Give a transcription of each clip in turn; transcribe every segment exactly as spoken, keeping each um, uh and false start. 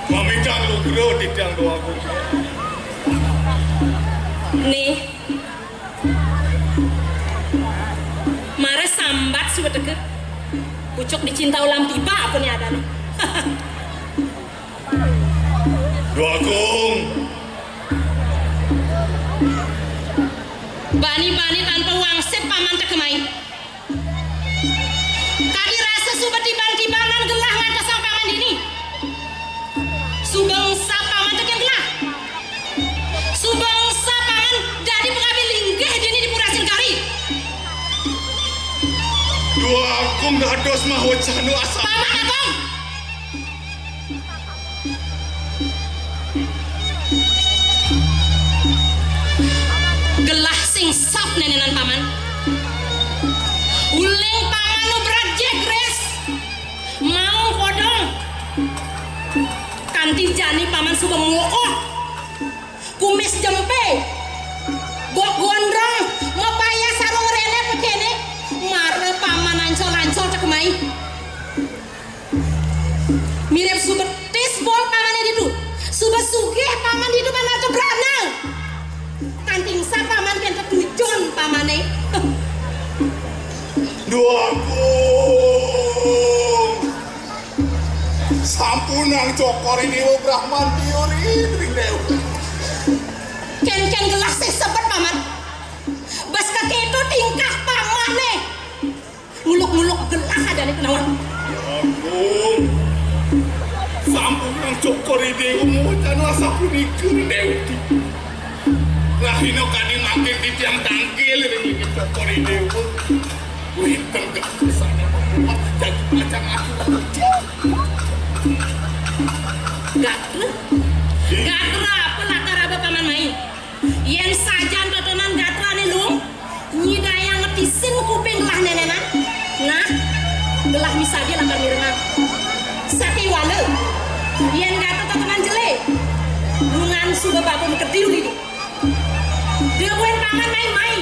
Mamitang lugra titiang doa. Nih. Mara sambat suba teka. Pucuk dicinta ulam tiba apa nih adané. Duh Agung. Bani-bani tanpa wangsit paman teka mai. Kadi rasa suba tiban-tibanan gelah ngantosang paman dini. Suba engsap paman tekén gelah. Suba engsap paman dadi pangabi linggih dini di Pura Singkari. Duh Agung dados mahwacana asal. Paman Agung. Gelah sing sap nénénan paman. Uling paman nu berat jegres. Maung kodong. Kanti jani paman suba mokoh. Kumis jempe. Gok gondrong. Mapayah sarung rené pekéné. Mara paman ancol-ancol teka mai. Mirib subetis bol pamané ditu. Suba sugih paman ditu paman teka brana. Kanti engsap paman kén tetujon pamané. Duh Agung. Sampunang Cokor I Déwa Brahmantio ring Déwa. Kén-kén gelah sing sebet paman. Bas kakéto tingkah pamané. Nguluk-nguluk gelah adané kénaon. Ya ampun. Sampunang Cokor I Déwa mawacana sapunika, Déwi. Rahina kadi mangkin titiang tangkil ring Cokor I Déwa. Wénten keputusan apa jagi pacang aku. Gatra? Gatra apa lakar aba paman mai? Yén sajan totonan gatrané luung, nyidayang ngetisin kuping gelah nénénan. Nah, gelah misadia lakar mirengang. Sakéwala, yén gatra totonan jelé, lungan suba bapa makedi uli. Duh buin paman mai-mai.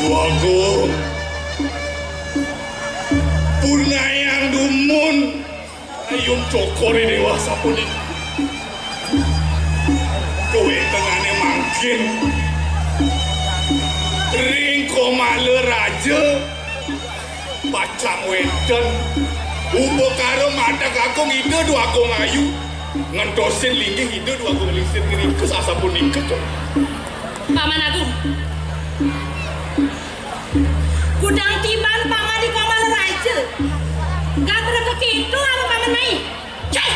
Wagung. Purnayang dumun. Ayun Cokor I Déwa sapunika. Kawéntenané mangkin ring Komala Raja pacang wénten upakara madeg agung Ida Dwagung Ayu ngentosin linggih Ida Dwagung Lingsir ngrika sasapunika. Paman Agung. Kudang tiban paman di Komala Raja. Gatra kakéto aba paman mai. Cai!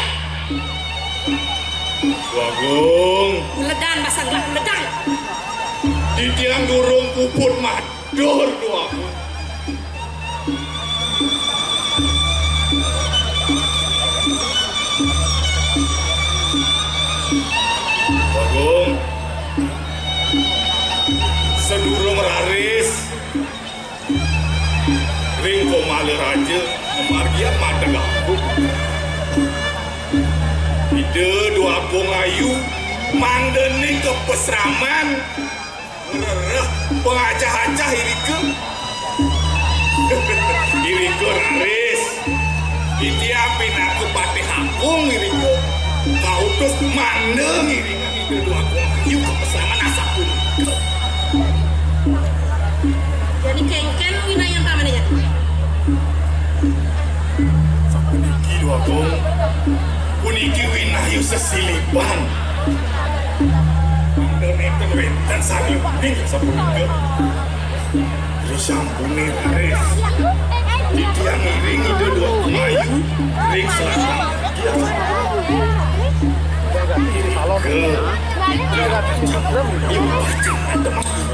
Dwagung. Uledan basang lah, uledan. Titiang durung puput matur, Dwagung. Dwagung. Sadurung raris ring Komala Raja ngamargiang madeg agung. Ida Dwagung Ayu mangdané ka pasraman ngrereh pangacah-acah irika. Irika raris titiang pinaka patih agung irika kautus mangda ngiringang Ida Dwagung Ayu ka pasraman asapunika. Jani kénkén winayang pamané jani. Sapuniki Dwagung, puniki winayang sesilipan. Mangda nénten wénten sané uning sapunika. Risampuné raris titiang ngiring Ida Dwagung Ayu ring selatan. Ida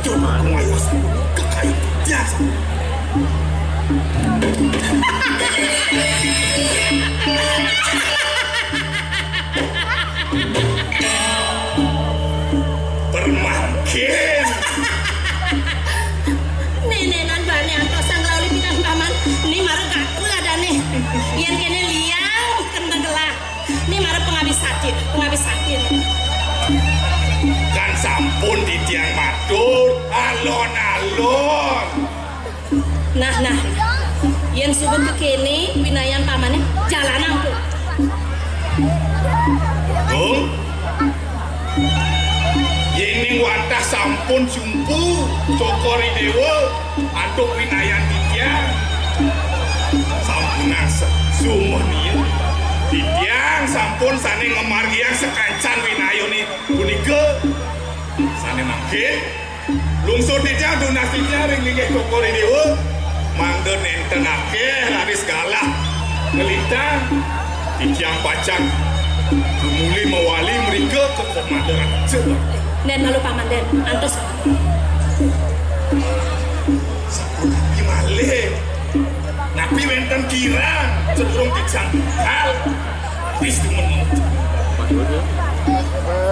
Dwagung Ayu kekayu titiang. Permangkin. Nénénan bani antosang lali pidan paman. Né mara gatra adané. Yén kéné liang bukan magelah. Né mara pangabih sakti, pangabih sakti. Kan sampun titiang matur, alon-alon. Nah, nah. Yén suba kékéné winayan pamané, jalanang tuh. Gung, yéning wantah sampun jumpu Cokor I Déwa antuk winayan titiang, sampunang sa-, sumenia. Titiang sampun sané ngamargiang sakancan winayané punika. Sané mangkin, lungsur titiang, tunas titiang ring linggih Cokor I Déwa, mangda nénten akéh raris galah nglintang, titiang pacang tumuli mawali mrika ka Komanda Raja. Dén malu Paman, dén. Antos. Sapunapi malih? Napi wénten kirang sadurung titiang budal? Wis dumun.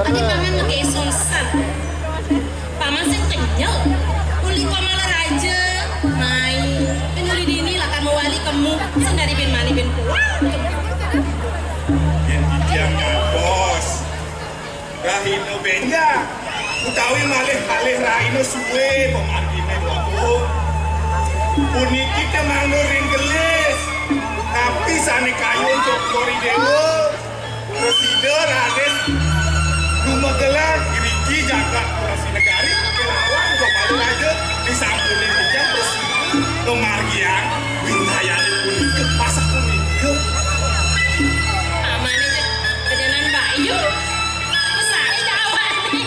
Adi Paman makésusan. Paman sing kenyel. Uli Komala Raja, mai. Pin uli dini lakar mawali kemu, sing dari bin mani bin pulang. Yén titiang ngantos rahina bénjang, utawi malih-malih rahina sué pamarginé, Prabu. Puniki té mangda ring gelis. Napi sané kayun Cokor I Déwa? Prasida raris lumegelan iriki jagat Prasi Negari kelawan Gopala Raja disampuning titiang prasida ngamargiang winayané punika, pasah punika. Pamané jeg gedenan bayu, besaré jawané.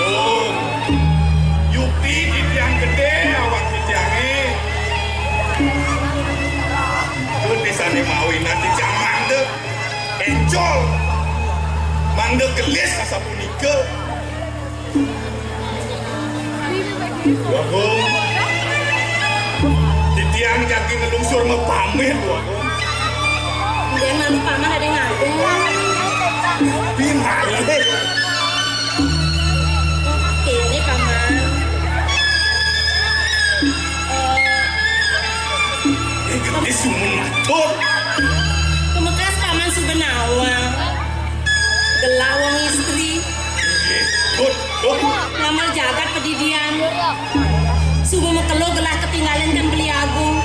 Oh, yukti titiang gedé awak titiangé. Gedé sané mawinan titiang mangda éncol, mangda gelis asapunika. Wagung, titiang jagi nglungsur mapamit, Wagung. Nggih, malu Paman, ada ngadeg. Pingalih. Kéné, Paman. Eh, gedé sumun matur. Pamekas Paman suba nawang. Gelah wong istri. Nggih, Dut, Dut. Ngamel jagat padidian. Suba makelo gelah katinggalin kan Beli Agung.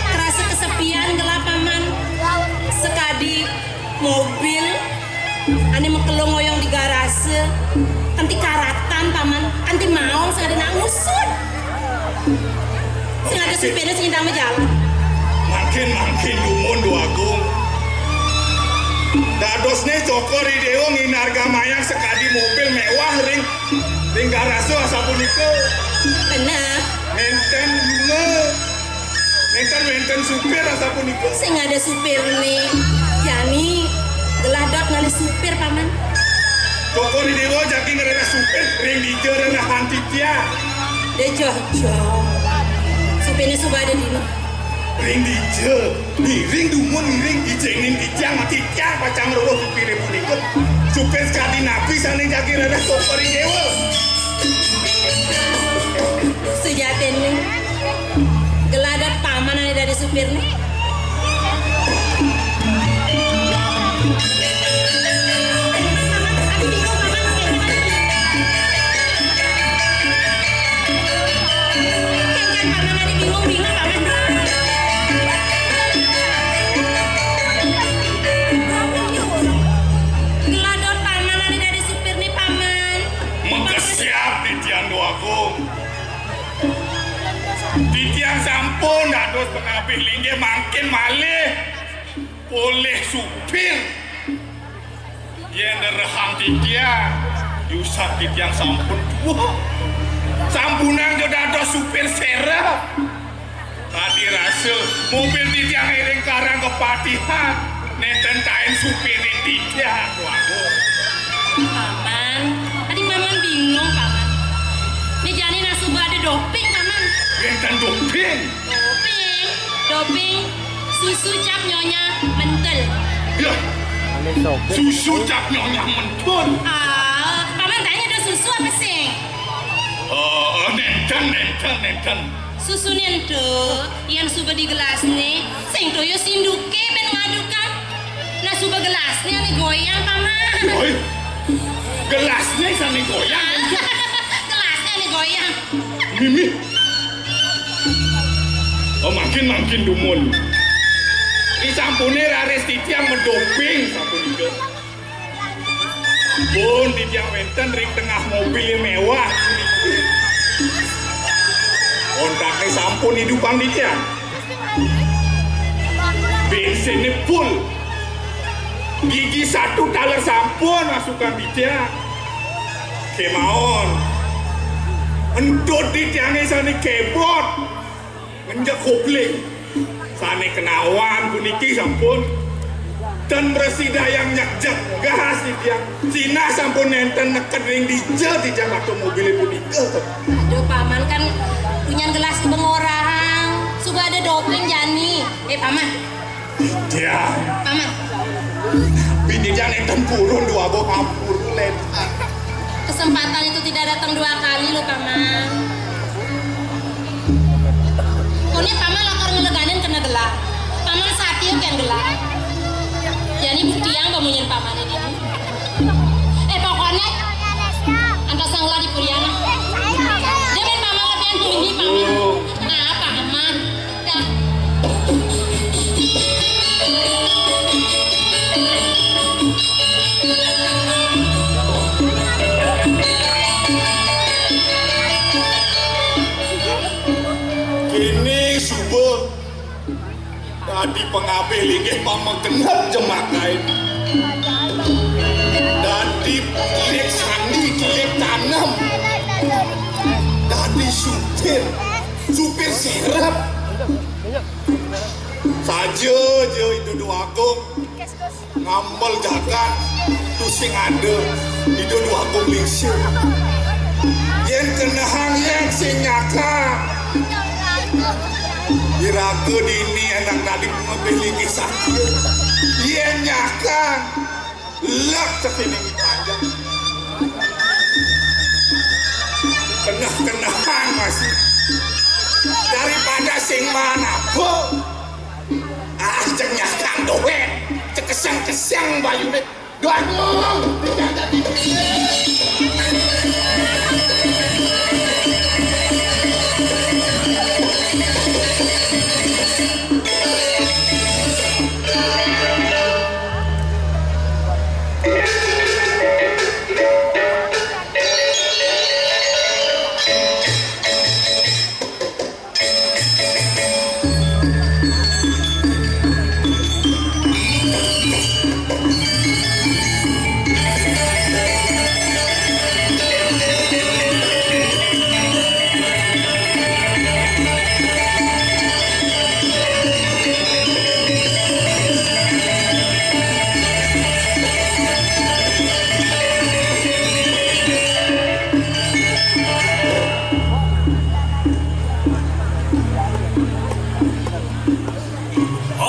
Krasa kesepian gelah Paman. Sakadi mobil ané makelo ngoyong di garase, kanti karatan, Paman, kanti maong sing ada nak ngusud. Sing ada supirné sing nyidang majalan. Mangkin-mangkin dumun, Dwagung. Dadosné Cokor I Déwa nginargamayang sakadi mobil méwah ring, ring garase asapunika. Bener. Nénten lunga. Nénten wénten supir asapunika. Sing ada supirné. Jani gelah dot ngalih supir, Paman. Cokor I Déwa jagi ngrereh supir ring dija rerehan titiang. Dija, jo. Supirné suba ada dini. Ring dija, ngiring dumun ngiring ijengin titiang, titiang pacang ngruruh supiré punika. Supir sakadi napi sané jagi rereh Cokor I Déwa? Sujatiné, gelah dot Paman ané dadi supirné. Kéngkén Paman ané bingung, bingung Paman. Gelah dot Paman ané dadi supirné, Paman. Makesiab titiang, Dwagung. Titiang sampun dados pangabih linggih, mangkin malih polih supir. Yén rerehang titiang, yusab titiang sampun tuwuh. Sampunang ja dados supir serep. Adi rasa mobil titiang ring Karang Kepatihan, nénten taén supiré titiang. Waduh. Paman, adi Paman bingung, Paman. Né jani nah suba ada doping, Paman. Nénten doping. Doping, doping, susu cap nyonya mentul. Ya. Susu cap nyonya mentul. Ah, Paman tanya ada susu apa sih? Oh, nénten, nénten, nénten. Susuné ento, yén suba digelasné, sing toya sinduké bén ngadukan. Nah, suba gelasné ané goyang, Paman. Oi, gelasné sané goyang. Gelasné ané goyang. Mimih. Oh, mangkin-mangkin dumun. Disampuné raris titiang madoping, sapunika. Pun titiang wénten ring tengah mobil mewah. Kontakné sampun idupang titiang. Bénsinné full. Gigi satu taler sampun masukan titiang. Kémaon. Entut titiangé sané kebot. Ngenjek kopling. Sané kenawan puniki sampun ten mrasidayang nyegjek gas titiang. Sinah sampun nénten neked ring dija titiang waktu mobilé punika. Aduh, Paman kan punyan gelas kebengorang. Suba ada doping jani. Eh, Paman. Titiang. Paman. Bini titiang nénten purun dua boh ampur lén. Kesempatan itu tidak datang dua kali loh, Paman. Koné Paman lakar ngeleganin kena gelah. Paman satia kén gelah. Jani buktiang pamunyin Paman ini. Eh, pokoknya antar sang gelah di Puriana. Dia main Paman lebihan bunyi, Paman. Nah, Paman. Dah. Kéné suba dadi pangabih linggih pamagenep jemakaé. Dadi kulit sandi, kulit tanem. Dadi supir, supir serep. Saja ja Ida Déwa Agung ngamel jagat tusing ada Ida Déwa Agung lingsir. Yén kenehang yén sing nyakang. Iraga dini anak tadi pangabih linggih satia. Yén nyakang, lek cekining panjang. Keneh-kenehang masih. Daripada sing manapa? Ah, cek nyakang doén. Cek keseng-keseng bayuné. Duh Agung, tidak jadi.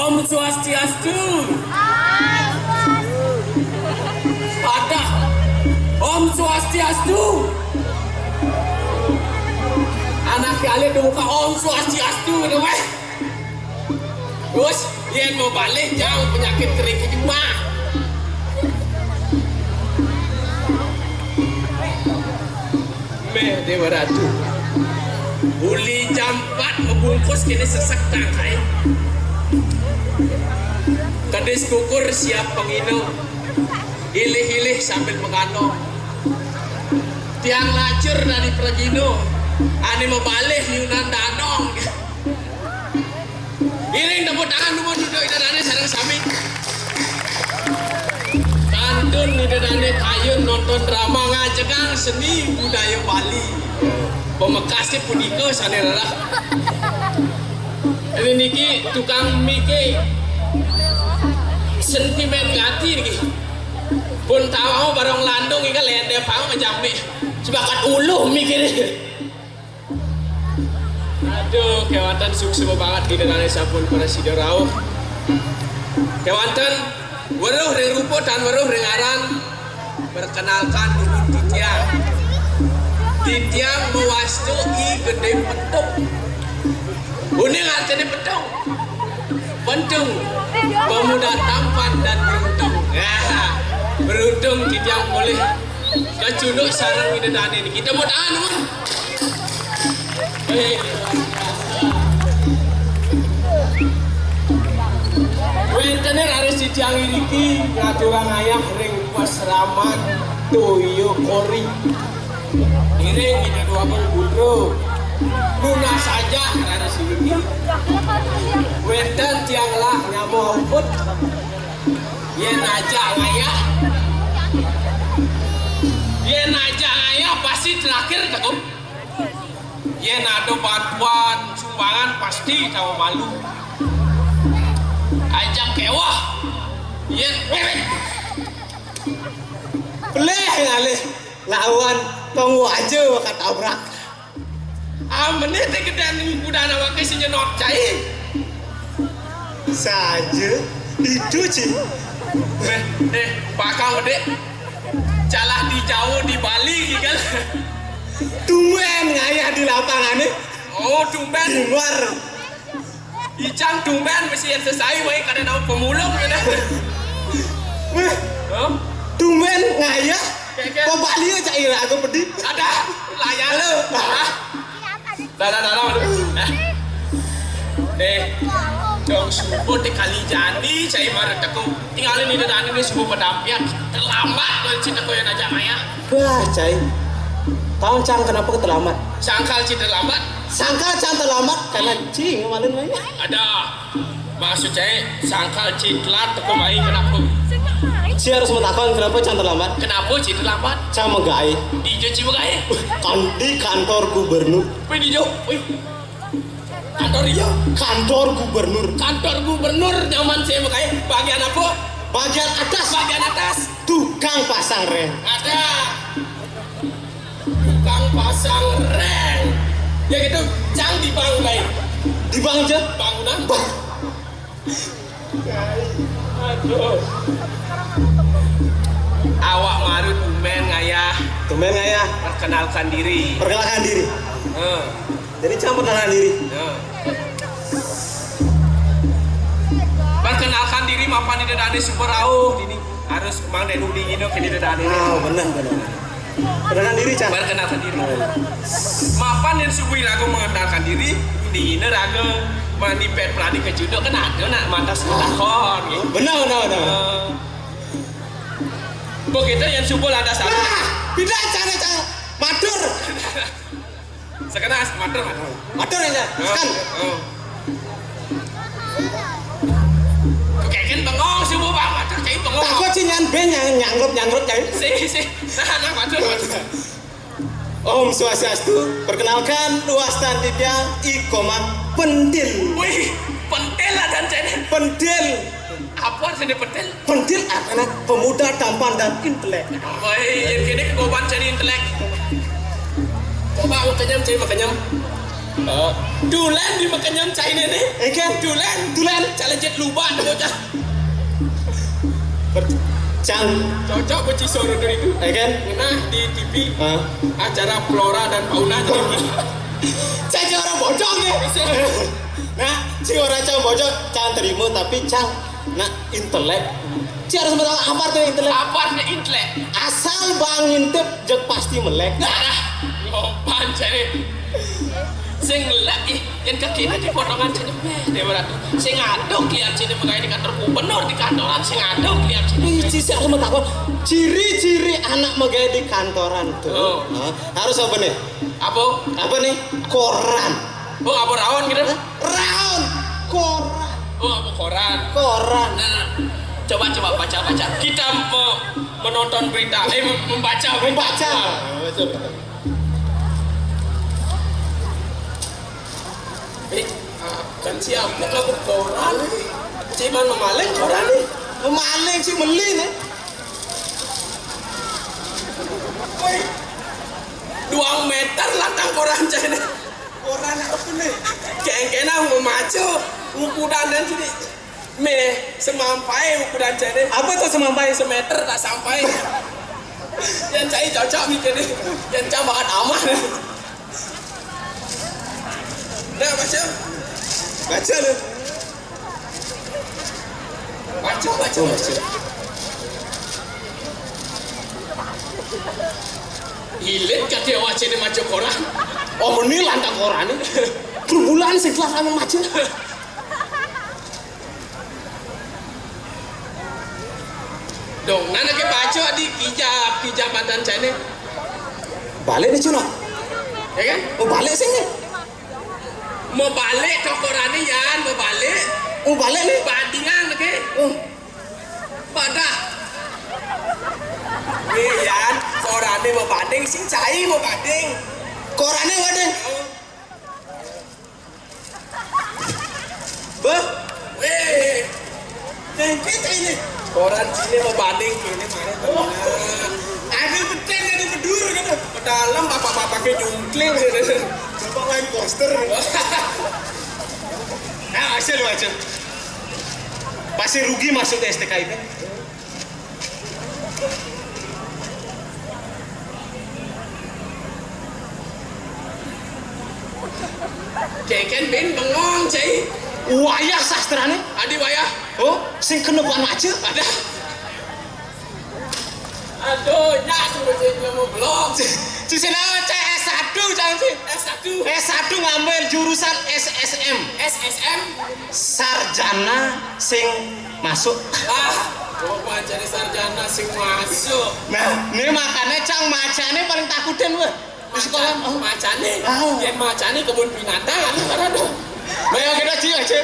Om Swastiastu. Ada. Om Swastiastu. Anak alit buka Om Swastiastu, gitu, wéh. Terus, yén mau balik, jang penyakit kering di rumah. Méh Déwa Ratu. Uli jam empat mabungkus kéné sesek tangkai. Kedis kukur siap pangina. Ilih-ilih sambil mengano. Tiang lacur dari pragina. Ané mabalih nyunan danong. Iring tepuk tangan dumun untuk Ida Dané sareng sami. Kantun Ida Dané kayun nonton drama ngajegang seni budaya Bali. Pamekasé punika sané rerah. Ini niki tukang miki sentimen ati niki. Pun tahu barang landung iki lendep pang jamé. Sebakat uluh mikir. Aduh, kéwanten suksma banget Ida Dané sampun prasida rauh. Kéwanten weruh ring rupa tan weruh ring aran. Perkenalkan, dumun titiang. Titiang mawasta I Gedé Petuk. Uning artiné pentung. Pentung. Pemuda tampan dan beruntung. Ya. Beruntung titiang polih kacunduk sareng Ida Dané niki. Tepuk tangan, teman. Héi. Wénten raris titiang iriki ngaturang ayah ring pasraman toya kori. Iring Ida Déwagung Putra. Nunas ajak raris iriki. Wénten tiang lah nyama ampun. Yén ajak ngayah, yén ajak ngayah pasti terakhir, Teuku. Yén ada bantuan sumbangan pasti tawa malu. Ajak kéweh. Yén pelih ngalih lawan tonggo aja katabrak. Amené té gedén kudan awaké sing nyenot cai. Saja itu, Ci. Éh, éh, bakal gedé. Calah di Jawa, di Bali gitu kan. Tumben ngayah di lapangané. Oh, tumben. Di luar. Icang tumben mesti yang sesai waé kada nau pemulung gitu. Wéh, Hah? Tumben ngayah. Kéké. Pembali aja ira aku pedih. Ada. Layan. Halo. Ah. Dalam, dalam. Eh. Deh. Dong subuh di kali jani, cai baru teko. Tinggalin ini dan ini subuh pedampian. Terlambat kalau cinta kau yang ajak maya. Wah, cai. Tahu cang kenapa terlambat? Sangkal ci terlambat. Sangkal cang terlambat karena cing malin maya. Ada. Maksud cai, sangkal ci telat teko mai kenapa? Ci harus matakon kenapa cang terlambat. Kenapa ci terlambat? Cang magaé. Di jo ci magaé. Kan di kantor gubernur. Wih, di jo. Wih. Kantor iya. Kantor gubernur. Kantor gubernur nyaman saya magaé. Bagian apa? Bagian atas. Bagian atas. Tukang pasang reng. Ada. Tukang pasang reng. Ya gitu, cang di bank lain. Di bank aja? Bangunan. Bang. Aduh. Awak maru tumben ngayah. Tumben ngayah. Perkenalkan diri. Perkenalkan diri. Heeh. Jadi cang perkenalkan diri. Heeh. Perkenalkan diri mapan Ida Dané suba rauh dini. Harus Mang Dénu dingin kini Ida Dané. Ah, benar, benar. Perkenalkan diri, Cang. Perkenalkan diri. Mapan yang subuh raga mengenalkan diri, dina raga mani pet pradi kejuduk kan ada nak mantas matakon gitu. Benar, benar, benar. Eh, begitu yang subuh lantas. Ah, beda cara, cara matur. Sekenas matur, matur. Matur ya, Cang. Kan. Oh. Keken bengong subuh, Bang. Matur cai bengong. Takut sih nyan ben yang nyangrup-nyangrup cai. Si, si. Nah, nah, matur, matur. Om Swastiastu. Perkenalkan, wastan titiang I Komang Pentil. Wih, pentil lah dan cai. Pentil. Apa artinya pentil? Pentil artinya pemuda tampan dan intelek. Woi, yang kini kegoban jadi intelek. Coba makenyam, cai makenyam. Oh. Dulen di makenyam cai ini. Eh, kan? Dulen. Dulen. Calejit lubang bocah. Cang. Cocok bocah suara dari itu. Eh, kan? Nah, di T V. Hah? Acara flora dan fauna jadi. Cai orang bocong nih. Nah, si orang cang bocong, cang terima, tapi cang, nah, intelek. Ci harus bilang apa artinya intelek? Apa artinya intelek? Asal bang ngintip, jek pasti melek. Nah, ngopan cari. Sing melek, ih, yang kaki nanti potongan sini, eh, Dewa Ratu. Sing aduk lihat sini, makanya di kantor gubernur, di kantoran, sing aduk lihat sini. Ih, ci, ci harus mengetahui ciri-ciri anak megai di kantoran tuh. Oh. Nah, harus apa nih? Apa? Apa nih? Koran. Oh, apa raon gitu? Hah? Raon. Koran. Oh, apa koran? Koran. Nah, coba, coba baca, baca. Kita me- menonton berita, eh, mem- membaca berita. Membaca. Nah, betul. Eh, ah, kan siapa kamu koran? Cuman memaling koran nih. Memaling sih meli nih. Woi, dua meter lantang koran cai nih. Koran apa nih? Kengkenang memacu ukuran dan sini. Meh, semampai ukuran cai nih. Apa tuh semampai? Semeter tak sampai. Yang cai cocok mikir nih. Yang cai banget aman. Nah, macam. Baca lu. Baca, baca, baca. Ilit kate awak cene maca koran. Oh, meni lantang koran. Bulan sekelas anu maca. Dong, nana ke baca di kijab, kijab matan cene. Balik ni, Cuna. Ya kan? Oh, balik sini. Mau balik ke korane, Yan, mau balik. Oh, balik ni. Bandingan ke? Oh. Padah. Weh, Yan, korane mau banding, sing cai mau banding. Korane banding. Oh. Beh. Weh. Tengkit ini. Koran sini mau banding ini mana? Ada betul, ada bedur gitu. Ke dalam bapak-bapaknya jungkling gitu. Bapak main poster. Nah, hasil macam. Pasti rugi masuk di S T K I P. Cai kan ben bengong, cai. Wayah sastrane. Adi wayah. Oh, sing kena bukan aja. Ada. Aduh, nyak suruh cai belum belum. Cai sini cai S satu, cai sih. S satu. S satu ngambil jurusan S S M. S S M. Sarjana sing masuk. Ah, coba cari sarjana sing masuk. Nah, ini makanya cang maca ini paling takutin weh. Di sekolah, oh. Macane. Ah. Yen macane kebun binatang, anu, karena dong. Bayang kita cik aja.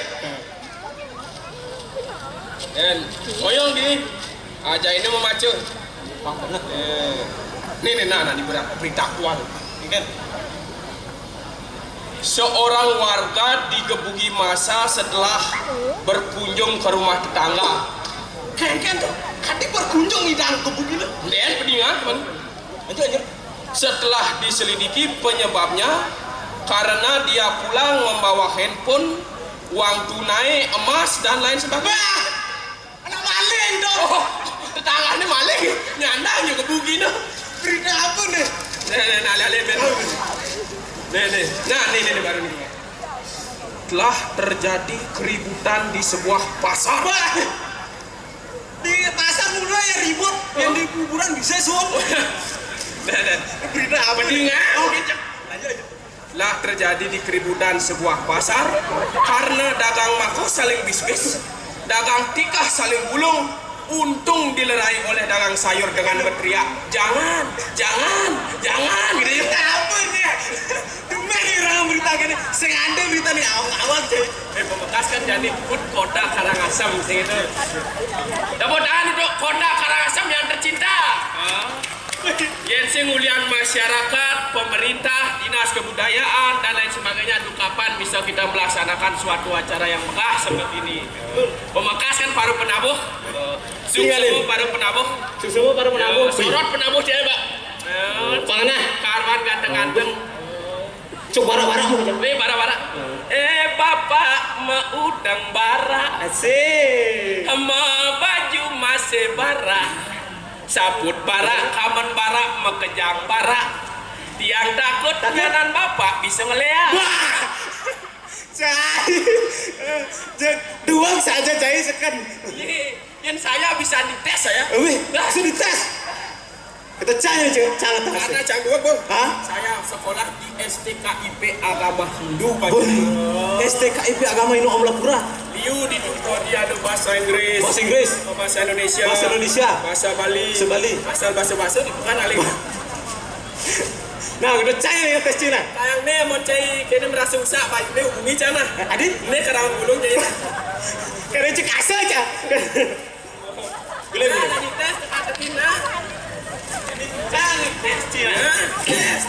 Dan oyong gini. Aja ini mau maca. Eh, ini nih, nah, nah, di berita, berita aktual. Ini kan. Seorang warga digebuki massa setelah berkunjung ke rumah tetangga. Kan, kan tuh, tadi berkunjung di dalam gebuki lu. Dan pedingan, teman. Lanjut, lanjut. Setelah diselidiki penyebabnya, karena dia pulang membawa handphone, uang tunai, emas, dan lain sebagainya. Wah! Anak maling dong. Oh, tetanggane maling, nyandang juga bugi no. Berita apa nih? Nih, nih, nah, lihat, lihat, lihat. Nih, nih. Nah, nih, nih, nih, baru nih. Telah terjadi keributan di sebuah pasar. Wah! Di pasar mulai ya ribut, yang di kuburan bisa, Sun. Nah, nah. Berita apa nih? Mendingan. Oh, lanjut, lanjut. Lah terjadi di keributan sebuah pasar karena dagang mako saling bisbis, dagang tikah saling bulung. Untung dilerai oleh dagang sayur dengan berteriak, "Jangan, jangan, jangan!" Gitu ya. Apa nih? Demen nih orang berita gini. Sing ada berita nih, awak-awak sih. Eh, pamekaskan jadi pun Kota Karangasem sing itu. Tepuk tangan untuk Kota Karangasem yang tercinta. Yen sing ulian masyarakat, pemerintah, dinas kebudayaan, dan lain sebagainya, aduh, kapan bisa kita melaksanakan suatu acara yang megah seperti ini? Pamekaskan para penabuh. Sungguh-sungguh para penabuh. Sungguh-sungguh para penabuh. Ya, sorot penabuh dia, Pak. Eh, Panganah. Karwan ganteng-ganteng. Cuk, bara-bara mau aja. Weh, bara-bara. Eh, bapak mau udang bara. Asik. Mau baju masih bara. Saput bara, kamen bara, makejang bara. Tiang takut nyanan bapak bisa ngeleak. Wah. Cai. Eh, je-, duang saja cai seken. Iya, yang saya bisa dites saya. Wih, langsung dites. Kita cai aja, cara. Karena cai dua, Bang. Hah? Saya sekolah di S T K I P Agama Hindu, Pak. Wih, S T K I P Agama Hindu Amlapura. Liu di Victoria ada bahasa Inggris. Bahasa Inggris. Bahasa Indonesia. Bahasa Indonesia. Bahasa Bali. Bahasa Bali. Asal bahasa-bahasa di bukan alih. Nah, udah cai ya tes Cina. Kayang ne mau cai kene merasa usah, Pak. Ini hubungi cai nah. Adi? Ini kerang bulung cai nah. Kene cek asal aja. Boleh, boleh. Nah, di tes teka-teki nah. Cai tes Cina. Nah, tes.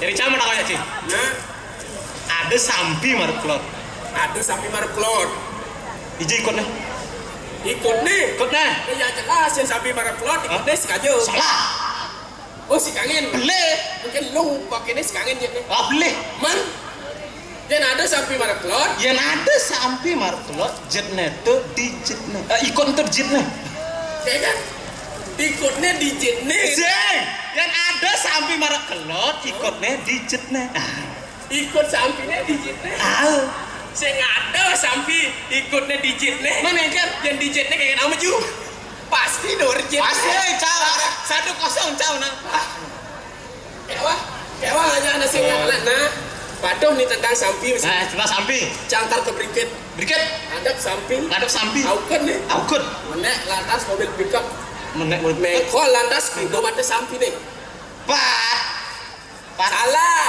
Jadi cai mana kau ya, Ci? Nah. Ada sampi marep kelot. Ada sampi marep kelot. Ije ikut nih. Ikut nih. Ikut nih. Ya jelas yang sampi marep kelot, ikut nih sekaja. Salah. Oh, si kangen. Beli. Mungkin lu pakai ini si kangen jadi. Ah, beli. Man. Yang ada sampi marep kelot. Yang ada sampi marep kelot, jetne tuh di jetne. Eh, ikut tuh di jetne. Ya kan? Ikutnya di jetne. Sing. Yang ada sampi marep kelot, ikutnya di jetne. Ah. Ikut sampingnya di jetne. Ah. Sing ada sampi ikutnya digitnya. Mana yang kan? Yang digitnya kayak nama ju. Pasti dua digit. Pasti, eh, cau. Satu kosong, cau, nah. Kewah, kewah aja anak sing ngalet, nah. Patuh nih tentang sampi. Nah, tentang sampi. Cangkar ke berikit. Berikit. Ngadep sampi. Ngadep sampi. Aukun nih. Aukun. Menek lantas mobil pickup. Menek mobil pickup. Mengkol lantas minggu mata sampi nih. Pat. Pat. Salah.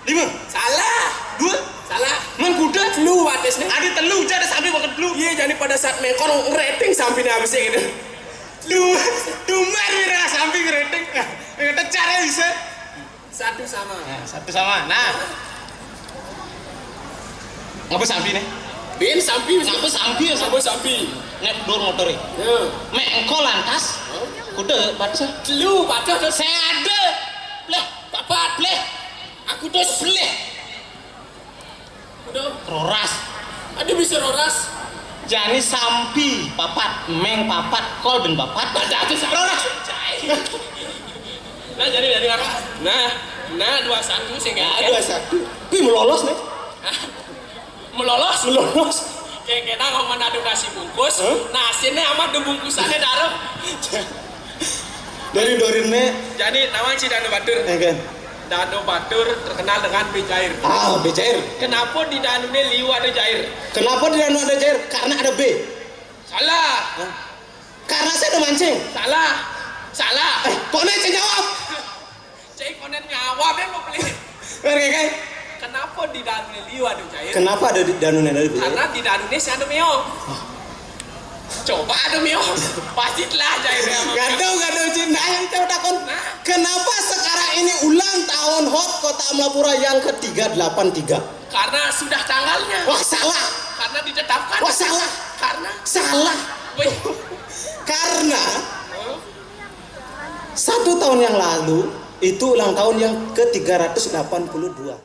Lima. Salah. Dua. Salah. Mengkuda. Lu wates nih. Ada telu, jadi sampi pakai telu. Iya, jadi pada saat mengkol ngerating sampi nih habisnya gitu. Lu, tumbar mira sampi ngerating. Kita cara bisa. Satu sama. Nah, satu sama. Nah. Ngapa sampi nih? Bin sampi. Ngapa sampi ya? Ngapa sampi? Nek dur motor ya. Ya. Mengkol lantas. Kuda paksa. Lu paksa tuh. Saya ada. Bleh, papat, bleh. Aku tuh bleh. Udah. Roras. Ada bisa roras. Jani sampi papat, meng papat, kol ben papat. Ada tuh roras. Nah, jadi dari arah. Nah, nah, dua satu sih. Nah, dua satu. Wih, melolos nih. Melolos. Melolos. Kayak kita ngomong adu nasi bungkus, huh? Nasinya amat di bungkusannya daruh. Dari dorinnya. Jadi, nama si Danu Batur. Ya kan? Danu Batur terkenal dengan bejair. Ah, bejair. Kenapa di Danunya liu ada jair? Kenapa di Danu ada jair? Karena ada B. Salah. Hah? Karena saya ada mancing. Salah. Salah. Eh, kok nih saya jawab? Cek konen nyawa ben mau beli. Kan, kan? Kenapa di Danunya liu ada jair? Kenapa ada di Danunya liu? Karena di Danunya saya ada meong. Coba ada meong. Pasti telah jairnya. Gaduh, gaduh, Cin. Nah, yang saya takon. Nah. Kenapa sekarang ini ulang tahun hot Kota Amlapura yang ketiga delapan tiga? Karena sudah tanggalnya. Wah, salah. Karena ditetapkan. Wah, salah. Karena. Salah. Wih. Karena satu tahun yang lalu itu ulang tahun yang ke tiga ratus delapan puluh dua.